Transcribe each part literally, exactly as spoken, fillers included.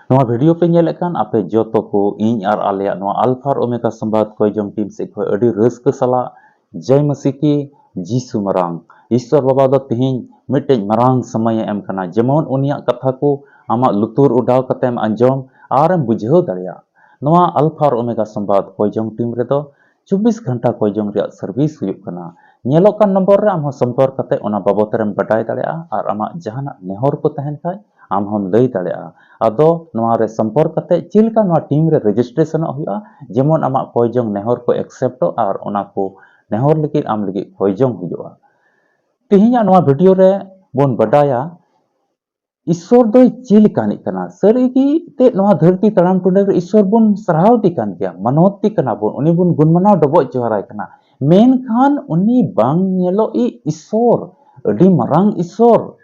ᱱᱚᱣᱟ ᱵᱷᱤᱰᱤᱭᱳ ᱯᱮ ᱧᱮᱞᱮᱫ ᱠᱟᱱ ᱟᱯᱮ ᱡᱚᱛᱚ ᱠᱚ, ᱤᱧ ᱟᱨ ᱟᱞᱮᱭᱟᱜ ᱱᱚᱣᱟ ᱟᱞᱯᱷᱟ ᱟᱨ ᱳᱢᱮᱜᱟ ᱥᱚᱢᱵᱟᱫ ᱠᱚᱭᱡᱚᱝ ᱴᱤᱢ ᱥᱮᱫ ᱠᱷᱚᱱ ᱟᱹᱰᱤ ᱨᱟᱹᱥᱠᱟᱹ ᱥᱟᱞᱟᱜ ᱡᱚᱭ ᱢᱟᱹᱥᱤ ᱠᱤ ᱡᱤᱥᱩ ᱢᱟᱨᱟᱝ᱾ ᱤᱥᱥᱚᱨ ᱵᱟᱵᱟ ᱫᱚ ᱛᱤᱦᱤᱧ ᱢᱤᱫᱴᱮᱡ ᱢᱟᱨᱟᱝ ᱥᱚᱢᱚᱭᱮ ᱮᱢ ᱠᱟᱱᱟ, ᱡᱮᱢᱚᱱ ᱩᱱᱤᱭᱟᱜ ᱠᱟᱛᱷᱟ ᱠᱚ ᱟᱢᱟᱜ ᱞᱩᱛᱩᱨ ᱚᱰᱟᱣ ᱠᱟᱛᱮᱢ ᱟᱸᱡᱚᱢ ᱟᱨᱮᱢ ᱵᱩᱡᱷᱟᱹᱣ ᱫᱟᱲᱮᱭᱟᱜ᱾ ᱱᱚᱣᱟ ᱟᱞᱯᱷᱟ ᱟᱨ ᱳᱢᱮᱜᱟ ᱥᱚᱢᱵᱟᱫ ᱠᱚᱭᱡᱚᱝ ᱴᱤᱢ ᱨᱮᱫᱚ ᱪᱚᱵᱵᱤᱥ ᱜᱷᱚᱱᱴᱟ ᱠᱚᱭᱡᱚᱝ ᱨᱮᱭᱟᱜ ᱥᱟᱨᱵᱷᱤᱥ ᱦᱩᱭᱩᱜ ᱠᱟᱱᱟ᱾ ᱧᱮᱞᱚᱜ ᱠᱟᱱ ᱱᱚᱢᱵᱚᱨ ᱨᱮ ᱟᱢ ᱦᱚᱸ ᱥᱚᱢᱯᱚᱨᱠ ᱠᱟᱛᱮ ᱚᱱᱟ ᱵᱟᱵᱚᱛ ᱨᱮᱢ ᱵᱟᱰᱟᱭ ᱫᱟᱲᱮᱭᱟᱜᱼᱟ ᱟᱨ ᱟᱢᱟᱜ ᱡᱟᱦᱟᱱᱟᱜ ᱱᱮᱦᱚᱨ ᱠᱚ ᱛᱟᱦᱮᱱ ᱠᱷᱟᱡ ᱟᱢ ᱦᱚᱸᱢ ᱞᱟᱹᱭ ᱫᱟᱲᱮᱭᱟᱜᱼᱟ᱾ ᱟᱫᱚ ᱱᱚᱣᱟ ᱨᱮ ᱥᱚᱢᱯᱚᱨᱠ ᱠᱟᱛᱮ ᱪᱮᱫ ᱞᱮᱠᱟ ᱱᱚᱣᱟ ᱴᱤᱢ ᱨᱮ ᱨᱮᱡᱤᱥᱴᱨᱮᱥᱚᱱᱚᱜ ᱦᱩᱭᱩᱜᱼᱟ, ᱡᱮᱢᱚᱱ ᱟᱢᱟᱜ ᱠᱚᱭᱡᱚᱝ ᱱᱮᱦᱚᱨ ᱠᱚ ᱮᱠᱥᱮᱯᱴᱚᱜ ᱟᱨ ᱚᱱᱟ ᱠᱚ ᱱᱮᱦᱚᱨ ᱞᱟᱹᱜᱤᱫ ᱟᱢ ᱞᱟᱹᱜᱤᱫ ᱠᱚᱭᱡᱚᱝ ᱦᱩᱭᱩᱜᱼᱟ᱾ ᱛᱮᱦᱮᱧᱟᱜ ᱱᱚᱣᱟ ᱵᱷᱤᱰᱤᱭᱳ ᱨᱮ ᱵᱚᱱ ᱵᱟᱰᱟᱭᱟ ᱤᱥᱥᱚᱨ ᱫᱚᱭ ᱪᱮᱫ ᱞᱮᱠᱟᱱᱤᱡ ᱠᱟᱱᱟ? ᱥᱟᱹᱨᱤ ᱜᱮ ᱛᱮ ᱱᱚᱣᱟ ᱫᱷᱟᱹᱨᱛᱤ ᱛᱟᱲᱟᱢ ᱴᱩᱰᱟᱹᱝ ᱨᱮ ᱤᱥᱥᱚᱨ ᱵᱚᱱ ᱥᱟᱨᱦᱟᱣ ᱫᱮ ᱠᱟᱱ ᱜᱮᱭᱟ, ᱢᱟᱱᱚᱛ ᱫᱮ ᱠᱟᱱᱟ ᱵᱚᱱ, ᱩᱱᱤ ᱵᱚᱱ ᱜᱩᱱ ᱢᱟᱱᱟᱣ ᱰᱚᱵᱚᱜ ᱡᱚᱦᱟᱨᱟᱭ ᱠᱟᱱᱟ᱾ ᱢᱮᱱᱠᱷᱟᱱ ᱩᱱᱤ ᱵᱟᱝ ᱧᱮᱞᱚᱜ ᱤᱡ ᱤᱥᱥᱚᱨ, ᱟᱹᱰᱤ ᱢᱟᱨᱟᱝ ᱤᱥᱥᱚᱨ,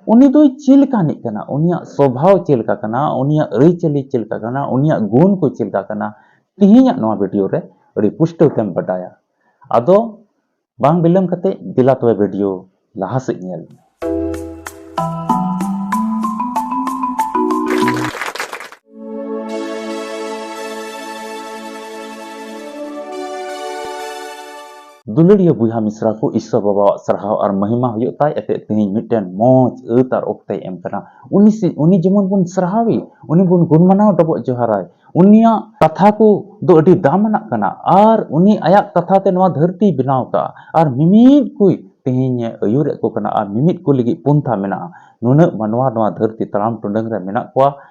ᱩᱱᱤ ᱫᱚᱭ ᱪᱮᱫ ᱞᱮᱠᱟᱱᱤᱡ ᱠᱟᱱᱟ? ᱩᱱᱤᱭᱟᱜ ᱥᱚᱵᱷᱟᱣ ᱪᱮᱫ ᱞᱮᱠᱟ ᱠᱟᱱᱟ? ᱩᱱᱤᱭᱟᱜ ᱟᱹᱨᱤᱪᱟᱹᱞᱤ ᱪᱮᱫ ᱞᱮᱠᱟ ᱠᱟᱱᱟ? ᱩᱱᱤᱭᱟᱜ ᱜᱩᱱ ᱠᱚ ᱪᱮᱫ ᱞᱮᱠᱟ ᱠᱟᱱᱟ? ᱛᱮᱦᱮᱧᱟᱜ ᱱᱚᱣᱟ ᱵᱷᱤᱰᱤᱭᱳ ᱨᱮ ᱟᱹᱰᱤ ᱯᱩᱥᱴᱟᱹᱣ ᱛᱮᱢ ᱵᱟᱰᱟᱭᱟ᱾ ᱟᱫᱚ ᱵᱟᱝ ᱵᱤᱞᱚᱢ ᱠᱟᱛᱮ ᱫᱮᱞᱟ ᱛᱚᱵᱮ ᱵᱷᱤᱰᱤᱭᱳ ᱞᱟᱦᱟ ᱥᱮᱫ ᱧᱮᱞ ᱢᱮ᱾ ᱫᱩᱞᱟᱹᱲᱤᱭᱟᱹ ᱵᱚᱭᱦᱟ ᱢᱤᱥᱨᱟ ᱠᱚ, ᱤᱥᱥᱚᱨ ᱵᱟᱵᱟᱣᱟᱜ ᱥᱟᱨᱦᱟᱣ ᱟᱨ ᱢᱚᱦᱤᱢᱟ ᱦᱩᱭᱩᱜ ᱛᱟᱭ᱾ ᱮᱛᱮᱫ ᱛᱮᱦᱮᱧ ᱢᱤᱫᱴᱮᱱ ᱢᱚᱡᱽ ᱟᱹᱛ ᱟᱨ ᱚᱠᱛᱮᱭ ᱮᱢ ᱠᱟᱱᱟ᱾ ᱩᱱᱤ ᱥᱮ, ᱩᱱᱤ ᱡᱮᱢᱚᱱ ᱵᱚᱱ ᱥᱟᱨᱦᱟᱣᱮ, ᱩᱱᱤ ᱵᱚᱱ ᱜᱩᱱ ᱢᱟᱱᱟᱣ ᱰᱚᱵᱚᱜ ᱡᱚᱦᱟᱨᱟᱭ᱾ ᱩᱱᱤᱭᱟᱜ ᱠᱟᱛᱷᱟ ᱠᱚ ᱫᱚ ᱟᱹᱰᱤ ᱫᱟᱢᱟᱱᱟᱜ ᱠᱟᱱᱟ ᱟᱨ ᱩᱱᱤ ᱟᱭᱟᱜ ᱠᱟᱛᱷᱟ ᱛᱮ ᱱᱚᱣᱟ ᱫᱷᱟᱹᱨᱛᱤᱭ ᱵᱮᱱᱟᱣ ᱠᱟᱜᱼᱟ ᱟᱨ ᱢᱤᱢᱤᱫ ᱠᱚᱭ ᱛᱮᱦᱮᱧ ᱮ ᱟᱹᱭᱩᱨᱮᱫ ᱠᱚ ᱠᱟᱱᱟ ᱟᱨ ᱢᱤᱢᱤᱫ ᱠᱚ ᱞᱟᱹᱜᱤᱫ ᱯᱚᱱᱛᱷᱟ ᱢᱮᱱᱟᱜᱼᱟ᱾ ᱱᱩᱱᱟᱹᱜ ᱢᱟᱱᱣᱟ ᱱᱚᱣᱟ ᱫᱷᱟᱹᱨᱛᱤ ᱛᱟᱲᱟᱢ ᱴᱩᱰᱟᱹᱝ ᱨᱮ ᱢᱮᱱᱟᱜ ᱠᱚᱣᱟ,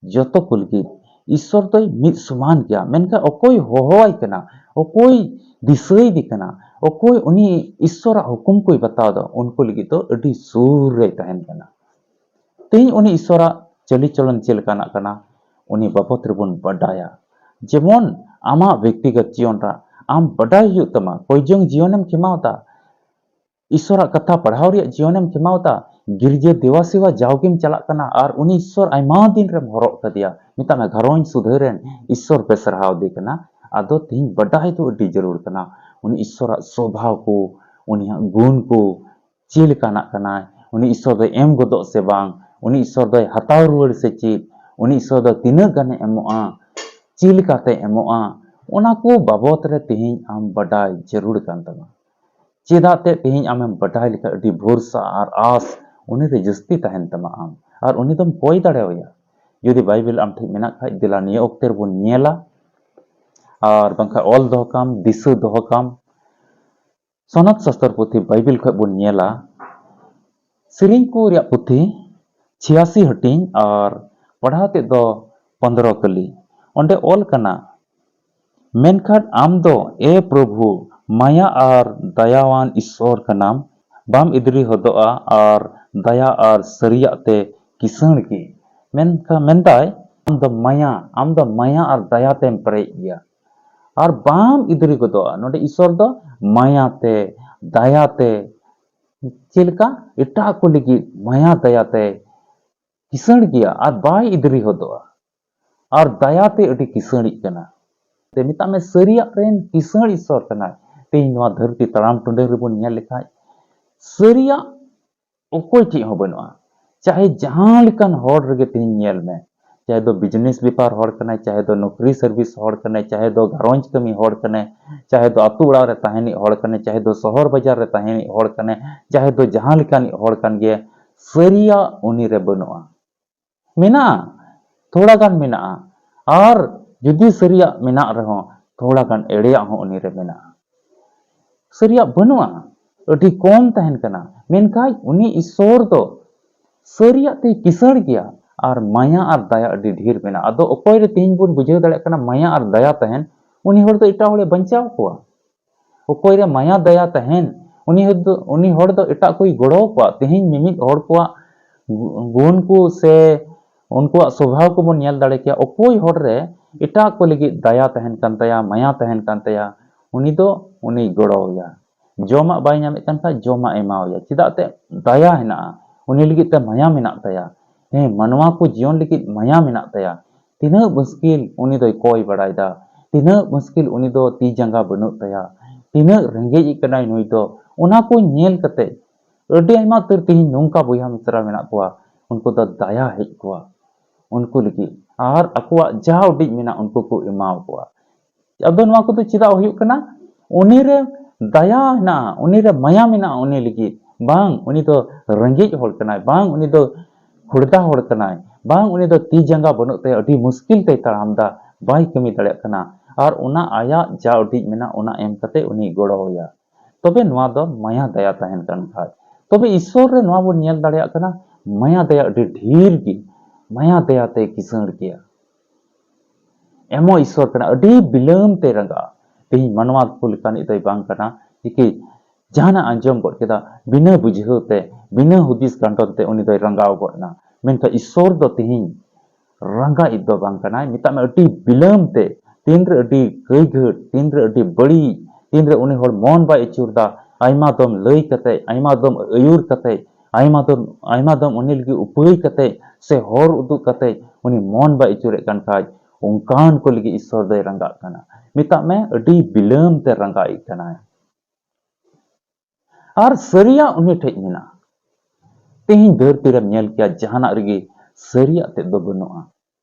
ᱡᱚᱛᱚ ᱠᱚ ᱞᱟᱹᱜᱤᱫ ᱤᱥᱥᱚᱨ ᱫᱚᱭ ᱢᱤᱫ ᱥᱚᱢᱟᱱ ᱜᱮᱭᱟ᱾ ᱢᱮᱱᱠᱷᱟᱱ ᱚᱠᱚᱭ ᱦᱚᱦᱚᱣᱟᱭ ᱠᱟᱱᱟ, ᱚᱠᱚᱭ ᱫᱤᱥᱟᱹᱭᱮᱫᱮ ᱠᱟᱱᱟ, ᱚᱠᱚᱭ ᱩᱱᱤ ᱤᱥᱥᱚᱨᱟᱜ ᱦᱩᱠᱩᱢ ᱠᱚᱭ ᱵᱟᱛᱟᱣ ᱮᱫᱟ, ᱩᱱᱠᱩ ᱞᱟᱹᱜᱤᱫ ᱫᱚ ᱟᱹᱰᱤ ᱥᱩᱨ ᱨᱮᱭ ᱛᱟᱦᱮᱱ ᱠᱟᱱᱟ᱾ ᱛᱮᱦᱮᱧ ᱩᱱᱤ ᱤᱥᱥᱚᱨᱟᱜ ᱪᱟᱹᱞᱤ ᱪᱚᱞᱚᱱ ᱪᱮᱫ ᱞᱮᱠᱟᱱᱟᱜ ᱠᱟᱱᱟ, ᱩᱱᱤ ᱵᱟᱵᱚᱛ ᱨᱮᱵᱚᱱ ᱵᱟᱰᱟᱭᱟ᱾ ᱡᱮᱢᱚᱱ ᱟᱢᱟᱜ ᱵᱮᱠᱛᱤᱜᱚᱛ ᱡᱤᱭᱚᱱ ᱨᱮ ᱟᱢ ᱵᱟᱰᱟᱭ ᱦᱩᱭᱩᱜ ᱛᱟᱢᱟ, ᱠᱚᱭᱡᱚᱝ ᱡᱤᱭᱚᱱᱮᱢ ᱠᱷᱮᱢᱟᱣ ᱮᱫᱟ, ᱤᱥᱥᱚᱨᱟᱜ ᱠᱟᱛᱷᱟ ᱯᱟᱲᱦᱟᱣ ᱨᱮᱭᱟᱜ ᱡᱤᱭᱚᱱᱮᱢ ᱠᱷᱮᱢᱟᱣ ᱮᱫᱟ, ᱜᱤᱨᱡᱟᱹ ᱫᱮᱣᱟ ᱥᱮᱣᱟ ᱡᱟᱣᱜᱮᱢ ᱪᱟᱞᱟᱜ ᱠᱟᱱᱟ ᱟᱨ ᱩᱱᱤ ᱤᱥᱥᱚᱨ ᱟᱭᱢᱟ ᱫᱤᱱ ᱨᱮᱢ ᱦᱚᱨᱚᱜ ᱠᱟᱫᱮᱭᱟ, ᱢᱮᱛᱟᱜ ᱢᱮ ᱜᱷᱟᱨᱚᱸᱡᱽ ᱥᱩᱫᱷᱟᱹᱨ ᱨᱮᱱ ᱤᱥᱥᱚᱨ ᱯᱮ ᱥᱟᱨᱦᱟᱣ ᱫᱮ ᱠᱟᱱᱟ᱾ ᱟᱫᱚ ᱛᱮᱦᱮᱧ ᱵᱟᱰᱟᱭ ᱫᱚ ᱟᱹᱰᱤ ᱡᱟᱹᱨᱩᱲ ᱠᱟᱱᱟ, ᱩᱱᱤ ᱤᱥᱥᱚᱨᱟᱜ ᱥᱚᱵᱷᱟᱣ ᱠᱚ, ᱩᱱᱤᱭᱟᱜ ᱜᱩᱱ ᱠᱚ, ᱪᱮᱫ ᱞᱮᱠᱟᱱᱟᱜ ᱠᱟᱱᱟᱭ, ᱩᱱᱤ ᱤᱥᱥᱚᱨ ᱫᱚᱭ ᱮᱢ ᱜᱚᱫᱚᱜ ᱥᱮ ᱵᱟᱝ, ᱩᱱᱤ ᱤᱥᱥᱚᱨ ᱫᱚᱭ ᱦᱟᱛᱟᱣ ᱨᱩᱣᱟᱹᱲ ᱥᱮ ᱪᱮᱫ, ᱩᱱᱤ ᱤᱥᱚᱨ ᱫᱚ ᱛᱤᱱᱟᱹᱜ ᱜᱟᱱᱮ ᱮᱢᱚᱜᱼᱟ, ᱪᱮᱫ ᱞᱮᱠᱟᱛᱮ ᱮᱢᱚᱜᱼᱟ, ᱚᱱᱟ ᱠᱚ ᱵᱟᱵᱚᱛ ᱨᱮ ᱛᱮᱦᱮᱧ ᱟᱢ ᱵᱟᱰᱟᱭ ᱡᱟᱹᱨᱩᱲ ᱠᱟᱱ ᱛᱟᱢᱟ᱾ ᱪᱮᱫᱟᱜ ᱛᱮ ᱛᱮᱦᱮᱧ ᱟᱢᱮᱢ ᱵᱟᱰᱟᱭ ᱞᱮᱠᱷᱟᱱ ᱟᱹᱰᱤ ᱵᱷᱚᱨᱥᱟ ᱟᱨ ᱟᱥ ᱩᱱᱤ ᱨᱮ ᱡᱟᱹᱥᱛᱤ ᱛᱟᱦᱮᱱ ᱛᱟᱢᱟ ᱟᱢ, ᱟᱨ ᱩᱱᱤ ᱫᱚᱢ ᱠᱚᱭ ᱫᱟᱲᱮᱣᱟᱭᱟ᱾ ᱡᱩᱫᱤ ᱵᱟᱭᱵᱮᱞ ᱟᱢ ᱴᱷᱮᱱ ᱢᱮᱱᱟᱜ ᱠᱷᱟᱡ, ᱫᱮᱞᱟ ᱱᱤᱭᱟᱹ ᱚᱠᱛᱮ ᱨᱮᱵᱚᱱ ᱧᱮᱞᱟ, ᱟᱨ ᱵᱟᱝᱠᱷᱟᱱ ᱚᱞ ᱫᱚᱦᱚ ᱠᱟᱢ, ᱫᱤᱥᱟᱹ ᱫᱚᱦᱚ ᱠᱟᱢ᱾ ᱥᱚᱱᱚᱛ ᱥᱟᱥᱛᱚᱨ ᱯᱩᱛᱷᱤ ᱵᱟᱭᱵᱮᱞ ᱠᱷᱚᱡ ᱵᱚᱱ ᱧᱮᱞᱟ, ᱥᱮᱨᱮᱧ ᱠᱚ ᱨᱮᱭᱟᱜ ᱯᱩᱛᱷᱤ ᱪᱷᱤᱭᱟᱥᱤ ᱦᱟᱹᱴᱤᱧ ᱟᱨ ᱯᱟᱲᱦᱟᱣ ᱛᱮᱫ ᱫᱚ ᱯᱚᱱᱫᱽᱨᱚ ᱠᱟᱹᱞᱤ᱾ ᱚᱸᱰᱮ ᱚᱞ ᱠᱟᱱᱟ, ᱢᱮᱱᱠᱷᱟᱱ ᱟᱢ ᱫᱚ, ᱮ ᱯᱨᱚᱵᱷᱩ, ᱢᱟᱭᱟ ᱟᱨ ᱫᱟᱭᱟᱣᱟᱱ ᱤᱥᱥᱚᱨ ᱠᱟᱱᱟᱢ, ᱵᱟᱢ ᱤᱫᱽᱨᱤ ᱦᱚᱫᱚᱜᱼᱟ ᱟᱨ ᱫᱟᱭᱟ ᱟᱨ ᱥᱟᱹᱨᱤᱭᱟᱜ ᱛᱮ ᱠᱤᱥᱟᱹᱬ ᱜᱮ᱾ ᱢᱮᱱᱠᱷᱟᱱ ᱢᱮᱱᱫᱟᱭ, ᱟᱢ ᱫᱚ ᱢᱟᱭᱟ, ᱟᱢ ᱫᱚ ᱢᱟᱭᱟ ᱟᱨ ᱫᱟᱭᱟ ᱛᱮᱢ ᱯᱮᱨᱮᱡ ᱜᱮᱭᱟ᱾ ᱟᱨ ᱵᱟᱢ ᱤᱫᱽᱨᱤ ᱜᱚᱫᱚᱜᱼᱟ᱾ ᱱᱚᱰᱮ ᱤᱥᱚᱨ ᱫᱚ ᱢᱟᱭᱟ ᱛᱮ, ᱫᱟᱭᱟ ᱛᱮ, ᱪᱮᱫ ᱞᱮᱠᱟ ᱮᱴᱟᱜ ᱠᱚ ᱞᱟᱹᱜᱤᱫ ᱢᱟᱭᱟ ᱫᱟᱭᱟ ᱛᱮ ᱠᱤᱥᱟᱹᱬ ᱜᱮᱭᱟ ᱟᱨ ᱵᱟᱭ ᱤᱫᱽᱨᱤ ᱦᱚᱫᱚᱜᱼᱟ᱾ ᱟᱨ ᱫᱟᱭᱟ ᱛᱮ ᱟᱹᱰᱤ ᱠᱤᱥᱟᱹᱬᱤᱡ ᱠᱟᱱᱟ᱾ ᱛᱮ ᱢᱮᱛᱟᱜ ᱢᱮ, ᱥᱟᱹᱨᱤᱭᱟᱜ ᱨᱮᱱ ᱠᱤᱥᱟᱹᱬ ᱤᱥᱚᱨ ᱠᱟᱱᱟᱭ᱾ ᱛᱮᱦᱮᱧ ᱱᱚᱣᱟ ᱫᱷᱟᱹᱨᱛᱤ ᱛᱟᱲᱟᱢ ᱴᱩᱰᱟᱹᱝ ᱨᱮᱵᱚᱱ ᱧᱮᱞ ᱞᱮᱠᱷᱟᱡ, ᱥᱟᱹᱨᱤᱭᱟᱜ ᱚᱠᱚᱭ ᱴᱷᱮᱡ ᱦᱚᱸ ᱵᱟᱹᱱᱩᱜᱼᱟ᱾ ᱪᱟᱦᱮ ᱡᱟᱦᱟᱸ ᱞᱮᱠᱟᱱ ᱦᱚᱲ ᱨᱮᱜᱮ ᱛᱮᱦᱮᱧ ᱧᱮᱞ ᱢᱮ, ᱪᱟᱦᱮ ᱫᱚ business ᱵᱮᱯᱟᱨ ᱦᱚᱲ ᱠᱟᱱᱟᱭ, ᱪᱟᱦᱮ ᱫᱚ ᱱᱚᱠᱨᱤ service ᱦᱚᱲ ᱠᱟᱱᱟᱭ, ᱪᱟᱦᱮ ᱫᱚ ᱜᱷᱟᱨᱚᱸᱡᱽ ᱠᱟᱹᱢᱤ ᱦᱚᱲ ᱠᱟᱱᱟᱭ, ᱪᱟᱦᱮ ᱫᱚ ᱟᱹᱛᱩ ᱚᱲᱟᱜ ᱨᱮ ᱛᱟᱦᱮᱱᱤᱡ ᱦᱚᱲ ᱠᱟᱱᱟᱭ, ᱪᱟᱦᱮ ᱫᱚ ᱥᱚᱦᱚᱨ ᱵᱟᱡᱟᱨ ᱨᱮ ᱛᱟᱦᱮᱱᱤᱡ ᱦᱚᱲ ᱠᱟᱱᱟᱭ, ᱪᱟᱦᱮ ᱫᱚ ᱡᱟᱦᱟᱸ ᱞᱮᱠᱟᱱᱤᱡ ᱦᱚᱲ ᱠᱟᱱ ᱜᱮ, ᱥᱟᱹᱨᱤᱭᱟᱜ ᱩᱱᱤ ᱨᱮ ᱵᱟᱹᱱᱩᱜᱼᱟ᱾ ᱢᱮᱱᱟᱜᱼᱟ, ᱛᱷᱚᱲᱟ ᱜᱟᱱ ᱢᱮᱱᱟᱜᱼᱟ᱾ ᱟᱨ ᱡᱩᱫᱤ ᱥᱟᱹᱨᱤᱭᱟᱜ ᱢᱮᱱᱟᱜ ᱨᱮᱦᱚᱸ, ᱛᱷᱚᱲᱟ ᱜᱟᱱ ᱮᱲᱮᱭᱟᱜ ᱦᱚᱸ ᱩᱱᱤ ᱨᱮ ᱢᱮᱱᱟᱜᱼᱟ᱾ ᱥᱟᱹᱨᱤᱭᱟᱜ ᱵᱟᱹᱱᱩᱜᱼᱟ, ᱟᱹᱰᱤ ᱠᱚᱢ ᱛᱟᱦᱮᱱ ᱠᱟᱱᱟ, ᱢᱮᱱᱠᱷᱟᱱ ᱩᱱᱤ ᱤᱥᱚᱨ ᱫᱚ ᱥᱟᱹᱨᱤᱭᱟᱜ ᱛᱮᱭ ᱠᱤᱥᱟᱹᱬ ᱜᱮᱭᱟ ᱟᱨ ᱢᱟᱭᱟ ᱟᱨ ᱫᱟᱭᱟ ᱟᱹᱰᱤ ᱰᱷᱮᱨ ᱢᱮᱱᱟᱜᱼᱟ᱾ ᱟᱫᱚ ᱚᱠᱚᱭ ᱨᱮ ᱛᱮᱦᱮᱧ ᱵᱚᱱ ᱵᱩᱡᱷᱟᱹᱣ ᱫᱟᱲᱮᱭᱟᱜ ᱠᱟᱱᱟ ᱢᱟᱭᱟ ᱟᱨ ᱫᱟᱭᱟ ᱛᱟᱦᱮᱱ, ᱩᱱᱤ ᱦᱚᱲ ᱫᱚ ᱮᱴᱟᱜ ᱦᱚᱲᱮ ᱵᱟᱧᱪᱟᱣ ᱠᱚᱣᱟ᱾ ᱚᱠᱚᱭ ᱨᱮ ᱢᱟᱭᱟ ᱫᱟᱭᱟ ᱛᱟᱦᱮᱱ, ᱩᱱᱤ ᱦᱚᱲ ᱫᱚ, ᱩᱱᱤ ᱦᱚᱲ ᱫᱚ ᱮᱴᱟᱜ ᱠᱚᱭ ᱜᱚᱲᱚ ᱟᱠᱚᱣᱟ᱾ ᱛᱮᱦᱮᱧ ᱢᱤᱢᱤᱫ ᱦᱚᱲ ᱠᱚᱣᱟᱜ ᱜᱩ-, ᱜᱩᱱ ᱠᱚ ᱥᱮ ᱩᱱᱠᱩᱣᱟᱜ ᱥᱚᱵᱷᱟᱣ ᱠᱚᱵᱚᱱ ᱧᱮᱞ ᱫᱟᱲᱮ ᱠᱮᱭᱟ᱾ ᱚᱠᱚᱭ ᱦᱚᱲ ᱨᱮ ᱮᱴᱟᱜ ᱠᱚ ᱞᱟᱹᱜᱤᱫ ᱫᱟᱭᱟ ᱛᱟᱦᱮᱱ ᱠᱟᱱ ᱛᱟᱭᱟ, ᱢᱟᱭᱟ ᱛᱟᱦᱮᱱ ᱠᱟᱱ ᱛᱟᱭᱟ, ᱩᱱᱤ ᱫᱚ, ᱩᱱᱤᱭ ᱜᱚᱲᱚᱣᱟᱭᱟ᱾ ᱡᱚᱢᱟᱜ ᱵᱟᱭ ᱧᱟᱢᱮᱫ ᱠᱟᱱ ᱠᱷᱟᱡ ᱡᱚᱢᱟᱜ ᱮ ᱮᱢᱟᱣᱟᱭᱟ᱾ ᱪᱮᱫᱟᱜ ᱛᱮ? ᱫᱟᱭᱟ ᱦᱮᱱᱟᱜᱼᱟ, ᱩᱱᱤ ᱞᱟᱹᱜᱤᱫ ᱛᱮ ᱢᱟᱭᱟ ᱢᱮᱱᱟᱜ ᱛᱟᱭᱟ᱾ ᱦᱮᱸ, ᱢᱟᱱᱣᱟ ᱠᱚ ᱡᱤᱭᱚᱱ ᱞᱟᱹᱜᱤᱫ ᱢᱟᱭᱟ ᱢᱮᱱᱟᱜ ᱛᱟᱭᱟ᱾ ᱛᱤᱱᱟᱹᱜ ᱢᱩᱥᱠᱤᱞ ᱩᱱᱤ ᱫᱚᱭ ᱠᱚᱭ ᱵᱟᱲᱟᱭᱮᱫᱟ, ᱛᱤᱱᱟᱹᱜ ᱢᱩᱥᱠᱤᱞ ᱩᱱᱤ ᱫᱚ ᱛᱤ ᱡᱟᱸᱜᱟ ᱵᱟᱹᱱᱩᱜ ᱛᱟᱭᱟ, ᱛᱤᱱᱟᱹᱜ ᱨᱮᱸᱜᱮᱡ ᱠᱟᱱᱟᱭ ᱱᱩᱭ ᱫᱚ, ᱚᱱᱟ ᱠᱚ ᱧᱮᱞ ᱠᱟᱛᱮ ᱟᱹᱰᱤ ᱟᱭᱢᱟ ᱩᱛᱟᱹᱨ ᱛᱮᱦᱮᱧ ᱱᱚᱝᱠᱟ ᱵᱚᱭᱦᱟ ᱢᱤᱥᱨᱟ ᱢᱮᱱᱟᱜ ᱠᱚᱣᱟ, ᱩᱱᱠᱩ ᱫᱚ ᱫᱟᱭᱟ ᱦᱮᱡ ᱠᱚᱣᱟ᱾ ᱩᱱᱠᱩ ᱞᱟᱹᱜᱤᱫ, ᱟᱨ ᱟᱠᱚᱣᱟᱜ ᱡᱟ ᱩᱰᱤᱡ ᱢᱮᱱᱟᱜ ᱩᱱᱠᱩ ᱠᱚ ᱮᱢᱟᱣ ᱠᱚᱣᱟ᱾ ᱟᱫᱚ ᱱᱚᱣᱟ ᱠᱚᱫᱚ ᱪᱮᱫᱟᱜ ᱦᱩᱭᱩᱜ ᱠᱟᱱᱟ? ᱩᱱᱤ ᱨᱮ ᱫᱟᱭᱟ ᱦᱮᱱᱟᱜᱼᱟ, ᱩᱱᱤ ᱨᱮ ᱢᱟᱭᱟ ᱢᱮᱱᱟᱜᱼᱟ ᱩᱱᱤ ᱞᱟᱹᱜᱤᱫ᱾ ᱵᱟᱝ, ᱩᱱᱤ ᱫᱚ ᱨᱮᱸᱜᱮᱡ ᱦᱚᱲ ᱠᱟᱱᱟᱭ, ᱵᱟᱝ, ᱩᱱᱤ ᱫᱚ ᱠᱷᱩᱲᱫᱟ ᱦᱚᱲ ᱠᱟᱱᱟᱭ, ᱵᱟᱝ, ᱩᱱᱤ ᱫᱚ ᱛᱤ ᱡᱟᱸᱜᱟ ᱵᱟᱹᱱᱩᱜ ᱛᱟᱭᱟ, ᱟᱹᱰᱤ ᱢᱩᱥᱠᱤᱞ ᱛᱮᱭ ᱛᱟᱲᱟᱢ ᱫᱟ, ᱵᱟᱭ ᱠᱟᱹᱢᱤ ᱫᱟᱲᱮᱭᱟᱜ ᱠᱟᱱᱟ, ᱟᱨ ᱚᱱᱟ ᱟᱭᱟᱜ ᱡᱟ ᱩᱰᱤᱡ ᱢᱮᱱᱟᱜ ᱚᱱᱟ ᱮᱢ ᱠᱟᱛᱮ ᱩᱱᱤ ᱜᱚᱲᱚ ᱟᱭᱟ᱾ ᱛᱚᱵᱮ ᱱᱚᱣᱟ ᱫᱚ ᱢᱟᱭᱟ ᱫᱟᱭᱟ ᱛᱟᱦᱮᱱ ᱠᱟᱱ ᱠᱷᱟᱡ, ᱛᱚᱵᱮ ᱤᱥᱥᱚᱨ ᱨᱮ ᱱᱚᱣᱟ ᱵᱚᱱ ᱧᱮᱞ ᱫᱟᱲᱮᱭᱟᱜ ᱠᱟᱱᱟ, ᱢᱟᱭᱟ ᱫᱟᱭᱟ ᱟᱹᱰᱤ ᱰᱷᱮᱨ ᱜᱮ, ᱢᱟᱭᱟ ᱫᱟᱭᱟ ᱛᱮ ᱠᱤᱥᱟᱹᱬ ᱜᱮᱭᱟ᱾ ᱮᱢᱚᱜ ᱤᱥᱥᱚᱨ ᱠᱟᱱᱟ, ᱟᱹᱰᱤ ᱵᱤᱞᱚᱢ ᱛᱮ ᱨᱟᱸᱜᱟᱜᱼᱟ᱾ ᱛᱮᱦᱮᱧ ᱢᱟᱱᱣᱟ ᱠᱚ ᱞᱮᱠᱟᱱᱤᱡ ᱫᱚᱭ ᱵᱟᱝ ᱠᱟᱱᱟ, ᱡᱮᱠᱤ ᱡᱟᱦᱟᱱᱟᱜ ᱟᱸᱡᱚᱢ ᱜᱚᱫ ᱠᱮᱫᱟ, ᱵᱤᱱᱟᱹ ᱵᱩᱡᱷᱟᱹᱣ ᱛᱮ, ᱵᱤᱱᱟᱹ ᱦᱩᱫᱤᱥ ᱜᱟᱱᱰᱚᱱ ᱛᱮ ᱩᱱᱤ ᱫᱚᱭ ᱨᱟᱸᱜᱟᱣ ᱜᱚᱫ ᱮᱱᱟ᱾ ᱢᱮᱱᱠᱷᱟᱱ ᱤᱥᱥᱚᱨ ᱫᱚ ᱛᱮᱦᱮᱧ ᱨᱟᱸᱜᱟᱣᱤᱡ ᱫᱚ ᱵᱟᱝ ᱠᱟᱱᱟᱭ, ᱢᱮᱛᱟᱜ ᱢᱮ ᱟᱹᱰᱤ ᱵᱤᱞᱚᱢ ᱛᱮ, ᱛᱤᱱᱨᱮ ᱟᱹᱰᱤ ᱠᱟᱹᱭᱜᱷᱟᱹᱴ, ᱛᱤᱱᱨᱮ ᱟᱹᱰᱤ ᱵᱟᱹᱲᱤᱡ, ᱛᱤᱱᱨᱮ ᱩᱱᱤ ᱦᱚᱲ ᱢᱚᱱ ᱵᱟᱭ ᱟᱹᱪᱩᱨ ᱫᱟ, ᱟᱭᱢᱟ ᱫᱚᱢ ᱞᱟᱹᱭ ᱠᱟᱛᱮ, ᱟᱭᱢᱟ ᱫᱚᱢ ᱟᱹᱭᱩᱨ ᱠᱟᱛᱮ, ᱟᱭᱢᱟ ᱫᱚᱢ, ᱟᱭᱢᱟ ᱫᱚᱢ ᱩᱱᱤ ᱞᱟᱹᱜᱤᱫ ᱩᱯᱟᱹᱭ ᱠᱟᱛᱮ ᱥᱮ ᱦᱚᱨ ᱩᱫᱩᱜ ᱠᱟᱛᱮ ᱩᱱᱤ ᱢᱚᱱ ᱵᱟᱭ ᱟᱹᱪᱩᱨᱮᱫ ᱠᱟᱱ ᱠᱷᱟᱡ, ᱚᱱᱠᱟᱱ ᱠᱚ ᱞᱟᱹᱜᱤᱫ ᱤᱥᱥᱚᱨ ᱫᱚᱭ ᱨᱟᱸᱜᱟᱜ ᱠᱟᱱᱟ᱾ ᱢᱮᱛᱟᱜ ᱢᱮ ᱟᱹᱰᱤ ᱵᱤᱞᱚᱢ ᱛᱮ ᱨᱟᱸᱜᱟᱣᱤᱡ ᱠᱟᱱᱟᱭ᱾ ᱟᱨ ᱥᱟᱹᱨᱤᱭᱟᱜ ᱩᱱᱤ ᱴᱷᱮᱡ ᱢᱮᱱᱟᱜᱼᱟ᱾ ᱛᱮᱦᱮᱧ ᱫᱷᱟᱹᱨᱛᱤ ᱨᱮᱢ ᱧᱮᱞ ᱠᱮᱭᱟ, ᱡᱟᱦᱟᱱᱟᱜ ᱨᱮᱜᱮ ᱥᱟᱹᱨᱤᱭᱟᱜ ᱛᱮᱫ ᱫᱚ ᱵᱟᱹᱱᱩᱜᱼᱟ᱾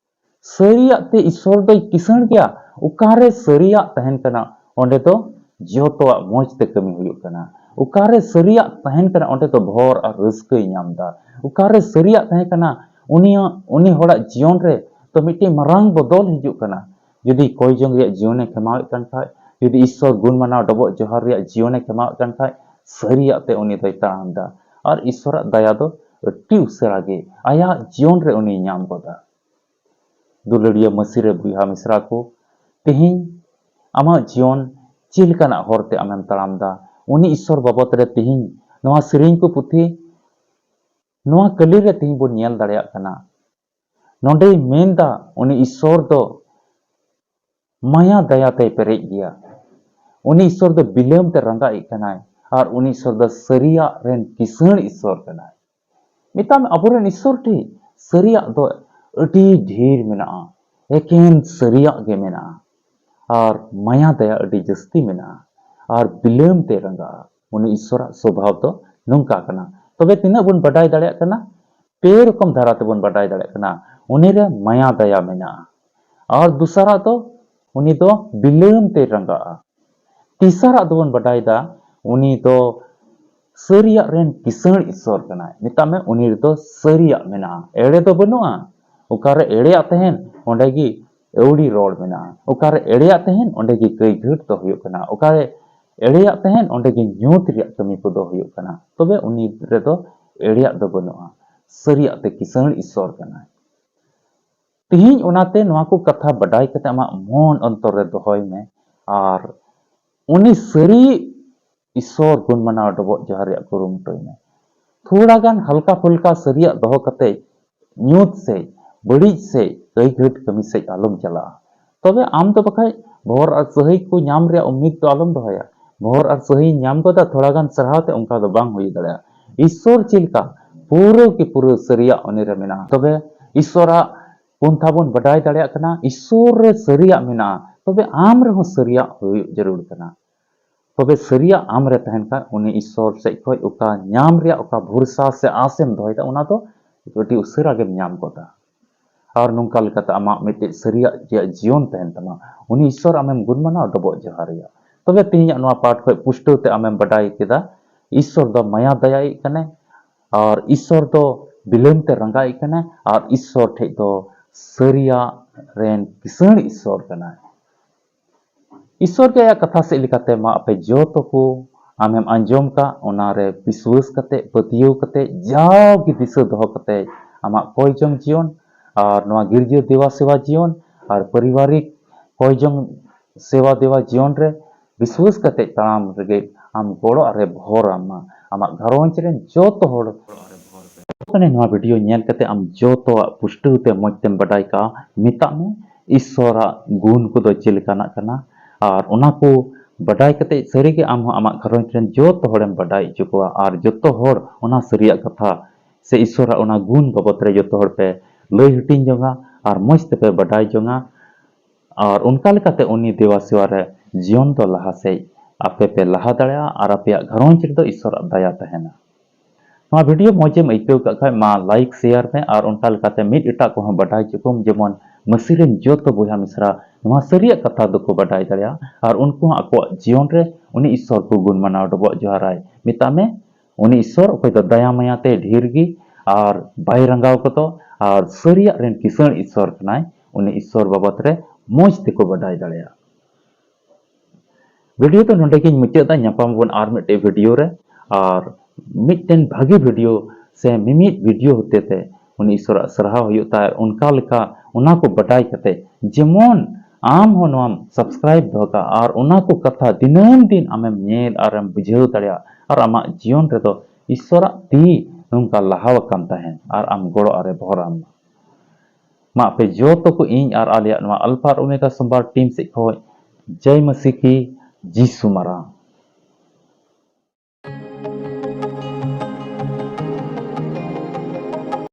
ᱥᱟᱹᱨᱤᱭᱟᱜ ᱛᱮ ᱤᱥᱥᱚᱨ ᱫᱚᱭ ᱠᱤᱥᱟᱹᱬ ᱜᱮᱭᱟ᱾ ᱚᱠᱟᱨᱮ ᱥᱟᱹᱨᱤᱭᱟᱜ ᱛᱟᱦᱮᱱ ᱠᱟᱱᱟ, ᱚᱸᱰᱮ ᱫᱚ ᱡᱚᱛᱚᱣᱟᱜ ᱢᱚᱡᱽ ᱛᱮ ᱠᱟᱹᱢᱤ ᱦᱩᱭᱩᱜ ᱠᱟᱱᱟ᱾ ᱚᱠᱟᱨᱮ ᱥᱟᱹᱨᱤᱭᱟᱜ ᱛᱟᱦᱮᱱ ᱠᱟᱱᱟ, ᱚᱸᱰᱮ ᱫᱚ ᱵᱷᱚᱨ ᱟᱨ ᱨᱟᱹᱥᱠᱟᱹᱭ ᱧᱟᱢ ᱮᱫᱟ᱾ ᱚᱠᱟᱨᱮ ᱥᱟᱹᱨᱤᱭᱟᱜ ᱛᱟᱦᱮᱸ ᱠᱟᱱᱟ, ᱩᱱᱤᱭᱟᱜ, ᱩᱱᱤ ᱦᱚᱲᱟᱜ ᱡᱤᱭᱚᱱ ᱨᱮ ᱫᱚ ᱢᱤᱫᱴᱮᱱ ᱢᱟᱨᱟᱝ ᱵᱚᱫᱚᱞ ᱦᱤᱡᱩᱜ ᱠᱟᱱᱟ᱾ ᱡᱩᱫᱤ ᱠᱚᱭ ᱡᱚᱝ ᱨᱮᱭᱟᱜ ᱡᱤᱭᱚᱱᱮ ᱠᱷᱮᱢᱟᱣᱮᱫ ᱠᱟᱱ ᱠᱷᱟᱡ, ᱡᱩᱫᱤ ᱤᱥᱥᱚᱨ ᱜᱩᱱ ᱢᱟᱱᱟᱣ ᱰᱚᱵᱚᱜ ᱡᱚᱦᱟᱨ ᱨᱮᱭᱟᱜ ᱡᱤᱭᱚᱱᱮ ᱠᱷᱮᱢᱟᱣᱮᱫ ᱠᱟᱱ ᱠᱷᱟᱡ, ᱥᱟᱹᱨᱤᱭᱟᱜ ᱛᱮ ᱩᱱᱤ ᱫᱚᱭ ᱛᱟᱲᱟᱢ ᱮᱫᱟ᱾ ᱟᱨ ᱤᱥᱥᱚᱨᱟᱜ ᱫᱟᱭᱟ ᱫᱚ ᱟᱹᱰᱤ ᱩᱥᱟᱹᱨᱟ ᱜᱮ ᱟᱭᱟᱜ ᱡᱤᱭᱚᱱ ᱨᱮ ᱩᱱᱤᱭ ᱧᱟᱢ ᱜᱚᱫᱟ᱾ ᱫᱩᱞᱟᱹᱲᱤᱭᱟᱹ ᱢᱟᱹᱥᱤ ᱨᱮ ᱵᱚᱭᱦᱟ ᱢᱤᱥᱨᱟ ᱠᱚ, ᱛᱮᱦᱮᱧ ᱟᱢᱟᱜ ᱡᱤᱭᱚᱱ ᱪᱮᱫ ᱞᱮᱠᱟᱱᱟᱜ ᱦᱚᱨ ᱛᱮ ᱟᱢᱮᱢ ᱛᱟᱲᱟᱢ ᱮᱫᱟ? ᱩᱱᱤ ᱤᱥᱥᱚᱨ ᱵᱟᱵᱚᱛ ᱨᱮ ᱛᱮᱦᱮᱧ ᱱᱚᱣᱟ ᱥᱮᱨᱮᱧ ᱠᱚ ᱯᱩᱛᱷᱤ, ᱱᱚᱣᱟ ᱠᱟᱹᱞᱤ ᱨᱮ ᱛᱮᱦᱮᱧ ᱵᱚᱱ ᱧᱮᱞ ᱫᱟᱲᱮᱭᱟᱜ ᱠᱟᱱᱟ᱾ ᱱᱚᱰᱮᱭ ᱢᱮᱱᱫᱟ, ᱩᱱᱤ ᱤᱥᱥᱚᱨ ᱫᱚ ᱢᱟᱭᱟ ᱫᱟᱭᱟ ᱛᱮᱭ ᱯᱮᱨᱮᱡ ᱜᱮᱭᱟ᱾ ᱩᱱᱤ ᱤᱥᱥᱚᱨ ᱫᱚ ᱵᱤᱞᱚᱢ ᱛᱮ ᱨᱟᱸᱜᱟᱣᱤᱡ ᱠᱟᱱᱟᱭ, ᱟᱨ ᱩᱱᱤ ᱤᱥᱥᱚᱨ ᱫᱚ ᱥᱟᱹᱨᱤᱭᱟᱜ ᱨᱮᱱ ᱠᱤᱥᱟᱹᱬ ᱤᱥᱥᱚᱨ ᱠᱟᱱᱟᱭ᱾ ᱢᱮᱛᱟᱜ ᱢᱮ, ᱟᱵᱚᱨᱮᱱ ᱤᱥᱥᱚᱨ ᱴᱷᱮᱱ ᱥᱟᱹᱨᱤᱭᱟᱜ ᱫᱚ ᱟᱹᱰᱤ ᱰᱷᱮᱨ ᱢᱮᱱᱟᱜᱼᱟ, ᱮᱠᱮᱱ ᱥᱟᱹᱨᱤᱭᱟᱜ ᱜᱮ ᱢᱮᱱᱟᱜᱼᱟ᱾ ᱟᱨ ᱢᱟᱭᱟ ᱫᱟᱭᱟ ᱟᱹᱰᱤ ᱡᱟᱹᱥᱛᱤ ᱢᱮᱱᱟᱜᱼᱟ, ᱟᱨ ᱵᱤᱞᱚᱢ ᱛᱮ ᱨᱟᱸᱜᱟᱜᱼᱟ᱾ ᱩᱱᱤ ᱤᱥᱥᱚᱨᱟᱜ ᱥᱚᱵᱷᱟᱵ ᱫᱚ ᱱᱚᱝᱠᱟ ᱠᱟᱱᱟ᱾ ᱛᱚᱵᱮ ᱛᱤᱱᱟᱹᱜ ᱵᱚᱱ ᱵᱟᱰᱟᱭ ᱫᱟᱲᱮᱭᱟᱜ ᱠᱟᱱᱟ? ᱯᱮ ᱨᱚᱠᱚᱢ ᱫᱷᱟᱨᱟ ᱛᱮᱵᱚᱱ ᱵᱟᱰᱟᱭ ᱫᱟᱲᱮᱭᱟᱜ ᱠᱟᱱᱟ᱾ ᱩᱱᱤᱨᱮ ᱢᱟᱭᱟ ᱫᱟᱭᱟ ᱢᱮᱱᱟᱜᱼᱟ᱾ ᱟᱨ ᱫᱚᱥᱟᱨᱟᱜ ᱫᱚ, ᱩᱱᱤ ᱫᱚ ᱵᱤᱞᱟᱹᱢ ᱛᱮ ᱨᱟᱸᱜᱟᱜᱼᱟ᱾ ᱛᱮᱥᱟᱨᱟᱜ ᱫᱚᱵᱚᱱ ᱵᱟᱰᱟᱭ ᱫᱟ, ᱩᱱᱤ ᱫᱚ ᱥᱟᱹᱨᱤᱭᱟᱜ ᱨᱮᱱ ᱠᱤᱥᱟᱹᱬ ᱤᱥᱥᱚᱨ ᱠᱟᱱᱟᱭ᱾ ᱢᱮᱛᱟᱜ ᱢᱮ, ᱩᱱᱤ ᱨᱮᱫᱚ ᱥᱟᱹᱨᱤᱭᱟᱜ ᱢᱮᱱᱟᱜᱼᱟ, ᱮᱲᱮ ᱫᱚ ᱵᱟᱹᱱᱩᱜᱼᱟ᱾ ᱚᱠᱟᱨᱮ ᱮᱲᱮᱭᱟᱜ ᱛᱟᱦᱮᱱ, ᱚᱸᱰᱮ ᱜᱮ ᱟᱹᱣᱲᱤ ᱨᱚᱲ ᱢᱮᱱᱟᱜᱼᱟ᱾ ᱚᱠᱟᱨᱮ ᱮᱲᱮᱭᱟᱜ ᱛᱟᱦᱮᱱ, ᱚᱸᱰᱮ ᱜᱮ ᱠᱟᱹᱭ ᱜᱷᱟᱹᱴ ᱫᱚ ᱦᱩᱭᱩᱜ ᱠᱟᱱᱟ᱾ ᱚᱠᱟᱨᱮ ᱮᱲᱮᱭᱟᱜ ᱛᱟᱦᱮᱱ, ᱚᱸᱰᱮ ᱜᱮ ᱧᱩᱛ ᱨᱮᱭᱟᱜ ᱠᱟᱹᱢᱤ ᱠᱚᱫᱚ ᱦᱩᱭᱩᱜ ᱠᱟᱱᱟ᱾ ᱛᱚᱵᱮ ᱩᱱᱤ ᱨᱮᱫᱚ ᱮᱲᱮᱭᱟᱜ ᱫᱚ ᱵᱟᱹᱱᱩᱜᱼᱟ, ᱥᱟᱹᱨᱤᱭᱟᱜ ᱛᱮ ᱠᱤᱥᱟᱹᱬ ᱤᱥᱥᱚᱨ ᱠᱟᱱᱟᱭ᱾ ᱛᱤᱦᱤᱧ ᱚᱱᱟᱛᱮ ᱱᱚᱣᱟ ᱠᱚ ᱠᱟᱛᱷᱟ ᱵᱟᱰᱟᱭ ᱠᱟᱛᱮ ᱟᱢᱟᱜ ᱢᱚᱱ ᱚᱱᱛᱚᱨ ᱨᱮ ᱫᱚᱦᱚᱭ ᱢᱮ, ᱟᱨ ᱩᱱᱤ ᱥᱟᱹᱨᱤ ᱤᱥᱥᱚᱨ ᱜᱩᱱ ᱢᱟᱱᱟᱣ ᱰᱚᱵᱚᱜ ᱡᱚᱦᱟᱨ ᱨᱮᱭᱟᱜ ᱠᱩᱨᱩᱢᱩᱴᱩᱭ ᱢᱮ᱾ ᱛᱷᱚᱲᱟ ᱜᱟᱱ ᱦᱟᱞᱠᱟ ᱯᱷᱩᱞᱠᱟ ᱥᱟᱹᱨᱤᱭᱟᱜ ᱫᱚᱦᱚ ᱠᱟᱛᱮ ᱧᱩᱛ ᱥᱮᱡ, ᱵᱟᱹᱲᱤᱡ ᱥᱮᱡ, ᱠᱟᱹᱭ ᱜᱷᱟᱹᱴ ᱠᱟᱹᱢᱤ ᱥᱮᱡ ᱟᱞᱚᱢ ᱪᱟᱞᱟᱜᱼᱟ᱾ ᱛᱚᱵᱮ ᱟᱢ ᱫᱚ ᱵᱟᱠᱷᱟᱡ ᱵᱷᱚᱨ ᱟᱨ ᱥᱟᱹᱦᱤ ᱠᱚ ᱧᱟᱢ ᱨᱮᱭᱟᱜ ᱩᱢᱤᱫ ᱫᱚ ᱟᱞᱚᱢ ᱫᱚᱦᱚᱭᱟ᱾ ᱵᱷᱚᱨ ᱟᱨ ᱥᱟᱹᱦᱤᱧ ᱧᱟᱢ ᱜᱚᱫᱟ, ᱛᱷᱚᱲᱟ ᱜᱟᱱ ᱥᱟᱨᱦᱟᱣ ᱛᱮ, ᱚᱱᱠᱟ ᱫᱚ ᱵᱟᱝ ᱦᱩᱭ ᱫᱟᱲᱮᱭᱟᱜᱼᱟ᱾ ᱤᱥᱥᱚᱨ ᱪᱮᱫ ᱞᱮᱠᱟ? ᱯᱩᱨᱟᱹ ᱠᱤ ᱯᱩᱨᱟᱹ ᱥᱟᱹᱨᱤᱭᱟᱜ ᱩᱱᱤ ᱨᱮ ᱢᱮᱱᱟᱜᱼᱟ᱾ ᱛᱚᱵᱮ ᱤᱥᱥᱚᱨᱟᱜ ᱯᱚᱱᱛᱷᱟ ᱵᱚᱱ ᱵᱟᱰᱟᱭ ᱫᱟᱲᱮᱭᱟᱜ ᱠᱟᱱᱟ, ᱤᱥᱥᱚᱨ ᱨᱮ ᱥᱟᱹᱨᱤᱭᱟᱜ ᱢᱮᱱᱟᱜᱼᱟ, ᱛᱚᱵᱮ ᱟᱢ ᱨᱮᱦᱚᱸ ᱥᱟᱹᱨᱤᱭᱟᱜ ᱦᱩᱭᱩᱜ ᱡᱟᱹᱨᱩᱲ ᱠᱟᱱᱟ᱾ ᱛᱚᱵᱮ ᱥᱟᱹᱨᱤᱭᱟᱜ ᱟᱢ ᱨᱮ ᱛᱟᱦᱮᱱ ᱠᱷᱟᱱ, ᱩᱱᱤ ᱤᱥᱥᱚᱨ ᱥᱮᱡ ᱠᱷᱚᱡ ᱚᱠᱟ ᱧᱟᱢ ᱨᱮᱭᱟᱜ ᱚᱠᱟ ᱵᱷᱚᱨᱥᱟ ᱥᱮ ᱟᱸᱥ ᱮᱢ ᱫᱚᱦᱚᱭᱮᱫᱟ, ᱚᱱᱟ ᱫᱚ ᱟᱹᱰᱤ ᱩᱥᱟᱹᱨᱟ ᱜᱮᱢ ᱧᱟᱢ ᱜᱚᱫᱟ᱾ ᱟᱨ ᱱᱚᱝᱠᱟ ᱞᱮᱠᱟᱛᱮ ᱟᱢᱟᱜ ᱢᱤᱫᱴᱮᱡ ᱥᱟᱹᱨᱤᱭᱟᱜ ᱨᱮᱭᱟᱜ ᱡᱤᱭᱚᱱ ᱛᱟᱦᱮᱱ ᱛᱟᱢᱟ᱾ ᱩᱱᱤ ᱤᱥᱥᱚᱨ ᱟᱢᱮᱢ ᱜᱩᱱ ᱢᱟᱱᱟᱣ ᱰᱚᱵᱚᱜ ᱡᱚᱦᱟᱨ ᱨᱮᱭᱟᱜ᱾ ᱛᱚᱵᱮ ᱛᱮᱦᱮᱧᱟᱜ ᱱᱚᱣᱟ ᱯᱟᱴ ᱠᱷᱚᱡ ᱯᱩᱥᱴᱟᱹᱣ ᱛᱮ ᱟᱢᱮᱢ ᱵᱟᱰᱟᱭ ᱠᱮᱫᱟ, ᱤᱥᱥᱚᱨ ᱫᱚ ᱢᱟᱭᱟ ᱫᱟᱭᱟᱭᱤᱡ ᱠᱟᱱᱟᱭ, ᱟᱨ ᱤᱥᱥᱚᱨ ᱫᱚ ᱵᱤᱞᱚᱢ ᱛᱮ ᱨᱟᱸᱜᱟᱭᱤᱡ ᱠᱟᱱᱟᱭ, ᱟᱨ ᱤᱥᱥᱚᱨ ᱴᱷᱮᱡ ᱫᱚ ᱥᱟᱹᱨᱤᱭᱟᱜ ᱨᱮᱱ ᱠᱤᱥᱟᱹᱬ ᱤᱥᱥᱚᱨ ᱠᱟᱱᱟᱭ᱾ ᱤᱥᱥᱚᱨ ᱜᱮ ᱟᱭᱟᱜ ᱠᱟᱛᱷᱟ ᱥᱮᱫ ᱞᱮᱠᱟᱛᱮ ᱢᱟ ᱟᱯᱮ ᱡᱚᱛᱚ ᱠᱚ ᱟᱢᱮᱢ ᱟᱸᱡᱚᱢ ᱠᱟᱜ, ᱚᱱᱟᱨᱮ ᱵᱤᱥᱣᱟᱹᱥ ᱠᱟᱛᱮ, ᱯᱟᱹᱛᱭᱟᱹᱣ ᱠᱟᱛᱮ, ᱡᱟᱣᱜᱮ ᱫᱤᱥᱟᱹ ᱫᱚᱦᱚ ᱠᱟᱛᱮ ᱟᱢᱟᱜ ᱠᱚᱭ ᱡᱚᱝ ᱡᱤᱭᱚᱱ ᱟᱨ ᱱᱚᱣᱟ ᱜᱤᱨᱡᱟᱹ ᱫᱮᱵᱟ ᱥᱮᱵᱟ ᱡᱤᱭᱚᱱ ᱟᱨ ᱯᱟᱨᱤᱵᱟᱨᱤᱠ ᱠᱚᱭ ᱡᱚᱝ ᱥᱮᱵᱟ ᱫᱮᱵᱟ ᱡᱤᱭᱚᱱ ᱨᱮ ᱵᱤᱥᱣᱟᱹᱥ ᱠᱟᱛᱮ ᱛᱟᱲᱟᱢ ᱨᱮᱜᱮ ᱟᱢ ᱜᱚᱲᱚ ᱟᱨᱮ ᱵᱷᱚᱨ ᱟᱢᱟ᱾ ᱟᱢᱟᱜ ᱜᱷᱟᱨᱚᱸᱡᱽ ᱨᱮᱱ ᱡᱚᱛᱚ ᱦᱚᱲ ᱠᱟᱱᱟ᱾ ᱱᱚᱣᱟ ᱵᱷᱤᱰᱤᱭᱳ ᱧᱮᱞ ᱠᱟᱛᱮ ᱟᱢ ᱡᱚᱛᱚᱣᱟᱜ ᱯᱩᱥᱴᱟᱹᱣ ᱛᱮ ᱢᱚᱡᱽ ᱛᱮᱢ ᱵᱟᱰᱟᱭ ᱠᱟᱜᱼᱟ᱾ ᱢᱮᱛᱟᱜ ᱢᱮ, ᱤᱥᱥᱚᱨᱟᱜ ᱜᱩᱱ ᱠᱚᱫᱚ ᱪᱮᱫ ᱞᱮᱠᱟᱱᱟᱜ ᱠᱟᱱᱟ, ᱟᱨ ᱚᱱᱟ ᱠᱚ ᱵᱟᱰᱟᱭ ᱠᱟᱛᱮ ᱥᱟᱹᱨᱤᱜᱮ ᱟᱢ ᱦᱚᱸ ᱟᱢᱟᱜ ᱜᱷᱟᱨᱚᱸᱡᱽ ᱨᱮᱱ ᱡᱚᱛᱚ ᱦᱚᱲᱮᱢ ᱵᱟᱰᱟᱭ ᱦᱚᱪᱚ ᱠᱚᱣᱟ, ᱟᱨ ᱡᱚᱛᱚ ᱦᱚᱲ ᱚᱱᱟ ᱥᱟᱹᱨᱤᱭᱟᱜ ᱠᱟᱛᱷᱟ ᱥᱮ ᱤᱥᱥᱚᱨᱟᱜ ᱚᱱᱟ ᱜᱩᱱ ᱵᱟᱵᱚᱫ ᱨᱮ ᱡᱚᱛᱚ ᱦᱚᱲ ᱯᱮ ᱞᱟᱹᱭ ᱦᱟᱹᱴᱤᱧ ᱡᱚᱝᱟ ᱟᱨ ᱢᱚᱡᱽ ᱛᱮᱯᱮ ᱵᱟᱰᱟᱭ ᱡᱚᱝᱟ᱾ ᱟᱨ ᱚᱱᱠᱟ ᱞᱮᱠᱟᱛᱮ ᱩᱱᱤ ᱫᱮᱵᱟ ᱥᱮᱵᱟ ᱨᱮ ᱡᱤᱭᱚᱱ ᱫᱚ ᱞᱟᱦᱟ ᱥᱮᱫ ᱟᱯᱮ ᱯᱮ ᱞᱟᱦᱟ ᱫᱟᱲᱮᱭᱟᱜᱼᱟ ᱟᱨ ᱟᱯᱮᱭᱟᱜ ᱜᱷᱟᱨᱚᱸᱡᱽ ᱨᱮᱫᱚ ᱤᱥᱥᱚᱨᱟᱜ ᱫᱟᱭᱟ ᱛᱟᱦᱮᱱᱟ᱾ ᱱᱚᱣᱟ video ᱢᱚᱡᱽ ᱮᱢ ᱟᱹᱭᱠᱟᱹᱣ ᱠᱟᱜ ᱠᱷᱟᱡ ᱢᱟ like share ᱢᱮ, ᱟᱨ ᱚᱱᱠᱟ ᱞᱮᱠᱟᱛᱮ ᱢᱤᱫ ᱮᱴᱟᱜ ᱠᱚᱦᱚᱸ ᱵᱟᱰᱟᱭ ᱦᱚᱪᱚ ᱠᱚᱢ, ᱡᱮᱢᱚᱱ ᱢᱟᱹᱥᱤ ᱨᱮᱱ ᱡᱚᱛᱚ ᱵᱚᱭᱦᱟ ᱢᱤᱥᱨᱟ ᱱᱚᱣᱟ ᱥᱟᱹᱨᱤᱭᱟᱜ ᱠᱟᱛᱷᱟ ᱫᱚᱠᱚ ᱵᱟᱰᱟᱭ ᱫᱟᱲᱮᱭᱟᱜᱼᱟ ᱟᱨ ᱩᱱᱠᱩ ᱦᱚᱸ ᱟᱠᱚᱣᱟᱜ ᱡᱤᱭᱚᱱ ᱨᱮ ᱩᱱᱤ ᱤᱥᱥᱚᱨ ᱠᱚ ᱜᱩᱱ ᱢᱟᱱᱟᱣ ᱰᱚᱵᱚᱜ ᱡᱚᱦᱟᱨᱟᱭ᱾ ᱢᱮᱛᱟᱜ ᱢᱮ, ᱩᱱᱤ ᱤᱥᱥᱚᱨ ᱚᱠᱚᱭ ᱫᱚ ᱫᱟᱭᱟ ᱢᱟᱭᱟ ᱛᱮ ᱰᱷᱮᱨ ᱜᱮ ᱟᱨ ᱵᱟᱭ ᱨᱟᱸᱜᱟᱣ ᱠᱚᱫᱚ ᱟᱨ ᱥᱟᱹᱨᱤᱭᱟᱜ ᱨᱮᱱ ᱠᱤᱥᱟᱹᱬ ᱤᱥᱥᱚᱨ ᱠᱟᱱᱟᱭ, ᱩᱱᱤ ᱤᱥᱥᱚᱨ ᱵᱟᱵᱚᱫ ᱨᱮ ᱢᱚᱡᱽ ᱛᱮᱠᱚ ᱵᱟᱰᱟᱭ ᱫᱟᱲᱮᱭᱟᱜᱼᱟ᱾ Video ᱫᱚ ᱱᱚᱰᱮ ᱜᱤᱧ ᱢᱩᱪᱟᱹᱫ ᱫᱟ᱾ ᱧᱟᱯᱟᱢ ᱟᱵᱚᱱ ᱟᱨ ᱢᱤᱫᱴᱮᱡ video ᱨᱮ, ᱟᱨ ᱢᱤᱫᱴᱮᱱ ᱵᱷᱟᱜᱮ video ᱥᱮ ᱢᱤᱢᱤᱫ video ᱦᱚᱛᱮᱛᱮ ᱩᱱᱤ ᱤᱥᱥᱚᱨᱟᱜ ᱥᱟᱨᱦᱟᱣ ᱦᱩᱭᱩᱜ ᱛᱟᱭ᱾ ᱚᱱᱠᱟ ᱞᱮᱠᱟ ᱚᱱᱟ ᱠᱚ ᱵᱟᱰᱟᱭ ᱠᱟᱛᱮ ᱡᱮᱢᱚᱱ ᱟᱢ ᱦᱚᱸ ᱱᱚᱣᱟᱢ subscribe ᱫᱚᱦᱚ ᱠᱟᱜᱼᱟ ᱟᱨ ᱚᱱᱟ ᱠᱚ ᱠᱟᱛᱷᱟ ᱫᱤᱱᱟᱹᱢ ᱫᱤᱱ ᱟᱢᱮᱢ ᱧᱮᱞ ᱟᱨᱮᱢ ᱵᱩᱡᱷᱟᱹᱣ ᱫᱟᱲᱮᱭᱟᱜᱼᱟ ᱟᱨ ᱟᱢᱟᱜ ᱡᱤᱭᱚᱱ ᱨᱮᱫᱚ ᱤᱥᱥᱚᱨᱟᱜ ᱛᱤ ᱱᱚᱝᱠᱟ ᱞᱟᱦᱟᱣ ᱟᱠᱟᱱ ᱛᱟᱦᱮᱸᱱ ᱟᱨ ᱟᱢ ᱜᱚᱲᱚ ᱟᱨᱮ ᱵᱷᱚᱨ ᱟᱢ ᱢᱟ᱾ ᱢᱟ ᱟᱯᱮ ᱡᱚᱛᱚ ᱠᱚ ᱤᱧ ᱟᱨ ᱟᱞᱮᱭᱟᱜ ᱱᱚᱣᱟ Alpha ᱟᱨ Omega ᱥᱳᱢᱵᱟᱨ team ᱥᱮᱫ ᱠᱷᱚᱱ ᱡᱟᱭ ᱢᱟᱹᱥᱤ ᱠᱤ ᱡᱤᱥᱩ ᱢᱟᱨᱟᱝ᱾